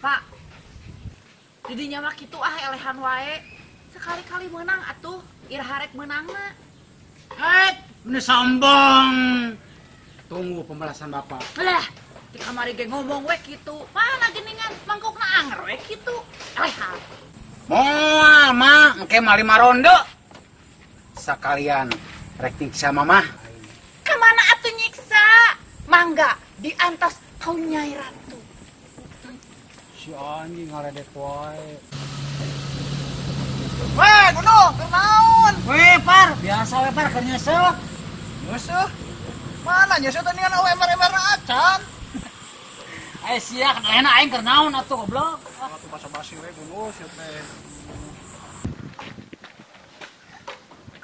Pak, didinya mah kitu ah elehan wae. Sekali-kali menang atuh, iraha rek meunangna. Het, ini sombong. Tunggu pembalasan bapak. Lah, di kamari ge ngomong we kitu. Mana geuningan mangkokna anger we kitu. Elehan. Moal mah, engke mah 5 ronde. Sakalian rek nyiksa mamah. Kemana atuh nyiksa? Mangga diantos kau Nyai Ratu. Si anjing ngaledek wae. Weh, gunung, keur naon? Weh, Par, biasa we Par keur nyeuseuh. Nyeuseuh? Mana nyeuseuh teh ningan awe ember-ember acan. Eh sia kenalena aing keur naon atuh goblok. Atuh basa-basi we gunung sia teh.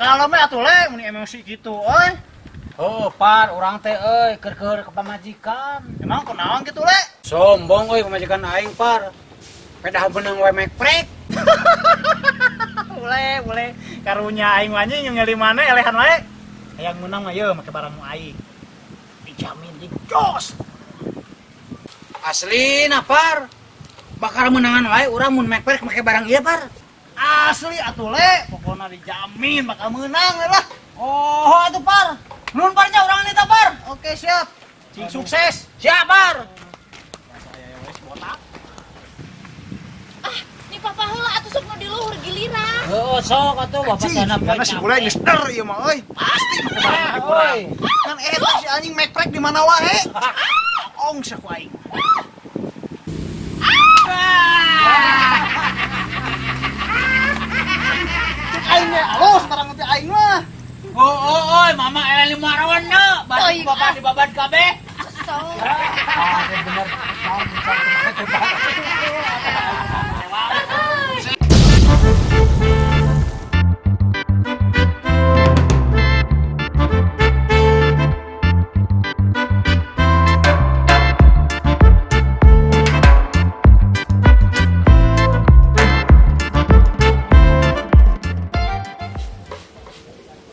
Kalau mah atuh le mun emosi kitu euy. Oh, Par, urang teh euy keur-keur ke pamajikan. Emang kunaon kitu le? Sombong euy pamajikan aing, Par. Pedah beunang we mekprek. Boleh, boleh. Karunya aing mah anjing nyeli mana elehan wae. Hayang menang mah yeuh make barang nu aing. Dijamin di jos. Aslina, Par. Bakal menangan wae urang mun mekprek make barang ieu, Par. Asli atuh le, pokona dijamin bakal menang lah. Oh, atuh Par. Nuhun Parnya urang ini Par. Oke, siap. Cing sukses. Siap, Par. Ah, ni papa heula atuh sok nu di luhur giliran. Heeh, sok atuh bapak sana poe. Si bule geus der ieu mah euy. Pasti make barang urang. Kan eta si anjing mekprek di mana wae. Ong sia ku aing. Cek aing ge alus barang teh aing mah. Oh, oh, oh, mama eleh 5 ronde, baju bapak dibabat kabeh. Kesel. Ah, bener.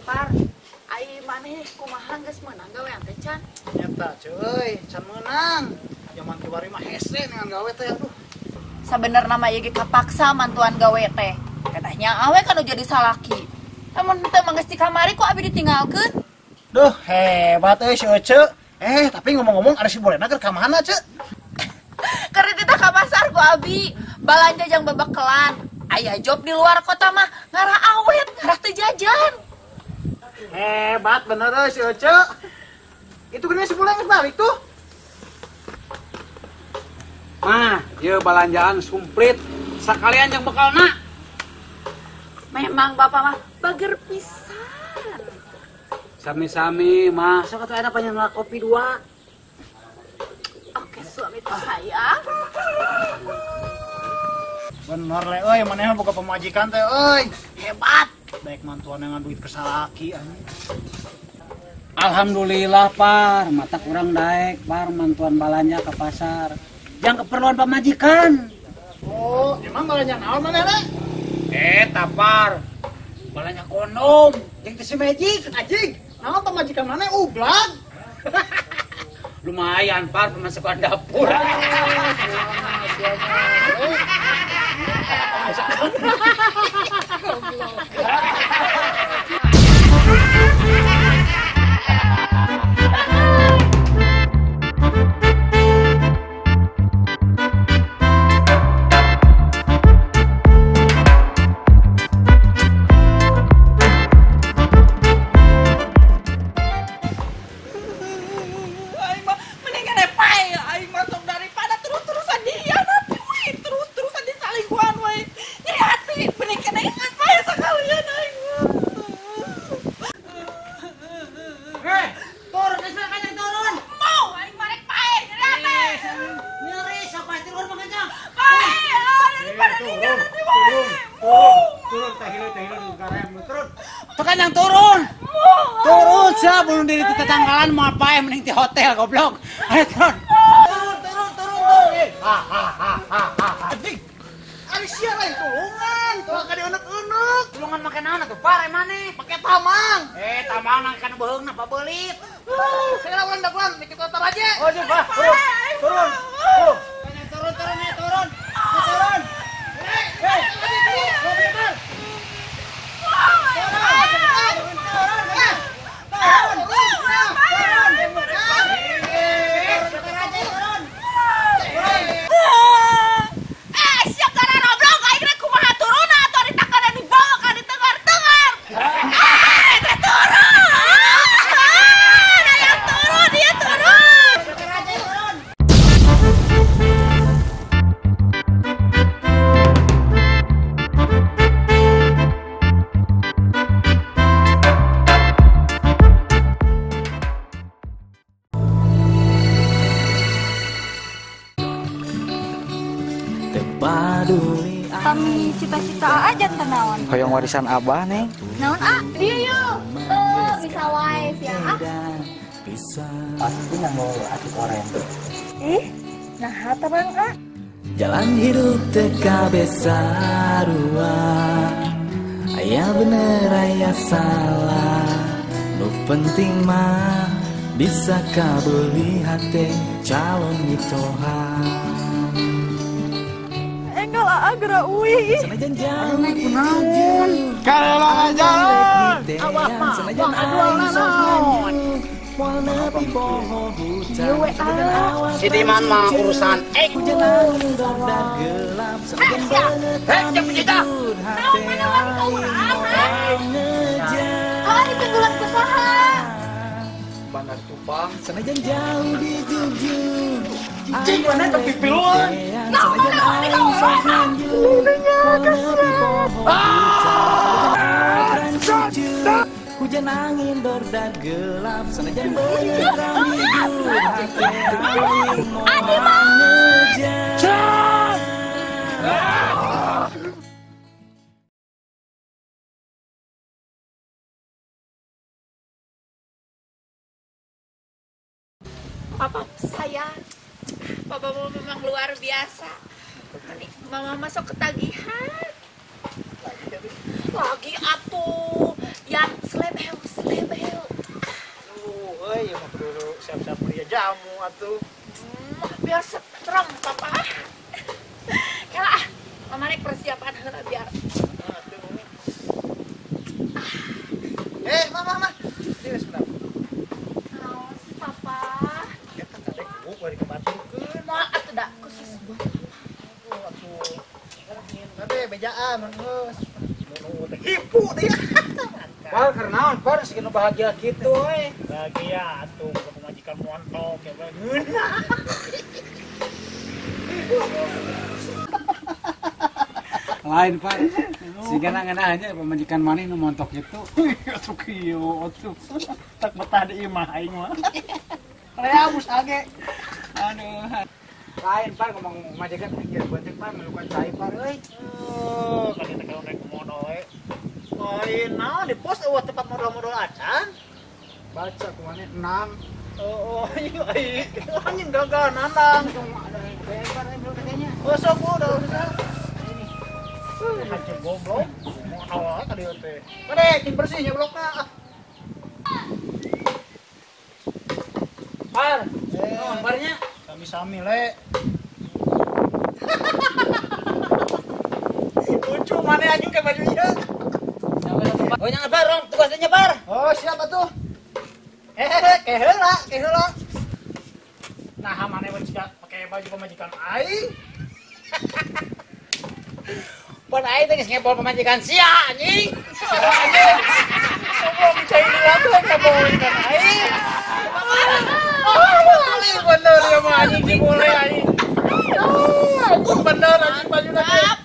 Par, ai maneh kumaha geus meunang gawean teh can? Nyata cuy, can meunang. Zaman kiwari mah hese dengan gawe teh aduh. Sabenerna mah ieu ge kapaksa mantuan gawe teh. Katanya awe kan jadi salaki. Lamun teu mah geus di kamari ku abi ditinggalkeun. Duh, hebat euy si Ece. Eh, tapi ngomong-ngomong ada si Bolena keur ka mana, Ce? Keur dititah ka pasar ku abi, balanja jang bebekelan. Aya job di luar kota mah ngarah awet, ngarah teu jajan. Hebat bener euy si Ece. Itu geuning si Bolena geus balik tuh. Mah, ieu balanjaan sumplit sakalian jeung bekalna. Memang bapak mah bager pisan. Sami-sami, mah. Sok atuh enak panjenengan kopi 2. Oke, suami tersayang. Bener le euy, maneh mah boga pamajikan teh euy. Hebat. Baik mantuan yang duit ke salaki anjing. Alhamdulillah, Par. Mata kurang daek, Par, mantuan balanja ke pasar. Yang keperluan pamajikan. Oh, emang balanja naon maneh le? Eh, tapar. Balanja kondom jeung teh si Magic. Anjing, naon pamajikan maneh ublag? Lumayan, Par, pemasukan dapur. Aing mah mendingan pae aing mah sok daripada terus-terusan dihianati we, terus-terusan disalingkuhan we. Nyeri hati, mending kene geus pae sakalian aing mah. Eh, turun geus mah kanjeng turun. Mau aing mah rek pae nyeri hati. Nyeri siapa turun mah kanjeng? Pae daripada dihianati we. Turun, teh hileung garem turun. Tuh kanjeng turun. Turun sia bunuh diri di tetanggalan mau pae mending di hotel goblok. Ayo turun. Turun, turun, turun, turun. Ha ha ha ha ha. Anjing. Ari sia lain tulungan, tolong ka dieuneuk-euneuk. Tulungan make naon atuh Par maneh? Make tamang. Eh, tamang nang kana beuheungna pabeulit. Saya ulang daguan, dikit kotor aja. Oh, coba. Turun. Turun. Turun, turun, turun. Paduli Kami cita-cita aja jantan naon. Hoyong warisan abah neng. Naon ah? Dia yuk. Bisa wae sia ah. Pasti nggak mau atik oren. Ih, nah terang ah. Jalan hidup TKB sarua. Aya bener aya salah. Nu penting mah bisa kabeli hate calon mitoha. Enggal aa geura uih. Sanajan jauh kunaon. Kalau jalan. Abah mah sanajan aing sok lanjut. Moal nepi poho hutan. Si Diman mah urusan Hujan angin dar gelap sanajan beungeut jujur Naon mana wani ka urang ha? Ah, ditunggulan ku saha? Bandar Cupang. Sanajan jauh di jugjug. Cing mana tapi piluan. Naon mana wani ka urang? Hujan angin dordar gelap sanajan beungeut jujur hate aing moal ngejar. Papa sayang, papa mau memang luar biasa. Mama masuk ketagihan. Lagi atuh yang selebel selebel. Aduh, euy, mah kudu siap-siap beli jamu atuh. Biar strong papa. Kela ah, mama rek persiapan heula biar. Mama, mama. Ini wis kenapa? Naon sih papa? Eta kadek buk bari kebaturkeun. Moal atuh da khusus buat papa. Atuh. Tapi bejaan mun geus. Mun teh hipu deui. Par karena par segini bahagia gitu euy. Bahagia atuh pemajikan montok ya ngeunah. Lain par. Sigana ngeunah nya pemajikan maneh nu montok gitu. Atuh kieu atuh. Tak betah di imah aing mah. Reabus age. Aduh. Lain par ngomong pemajikan pikir beuteung par melukan cai par euy. Oh, kan kita kalau rek modal we. Lain naon di pos eueuh tempat modal-modal acan. Baca kumaneh 6. Oh, iya anjing gagal nandang. Par euy belum katanya. Oh, sok udah bisa. Hancur goblok. Modal ka dieu teh. Kade cing bersih nya blokna. Par. Naon parnya? Sami-sami le. Lucu mana anjing ke baju ieu. Oh nya par, rong tugasnya par. Oh, siap atuh. Ke heula, ke heula. Nah, mana we jika pakai baju pemajikan aing. Pan aing teh geus ngebol pemajikan sia anjing. Anjing. Goblok cai lila teh ngebol pemajikan aing. Oh, bener ya mah anjing dimulai anjing. Bener anjing bajuna teh.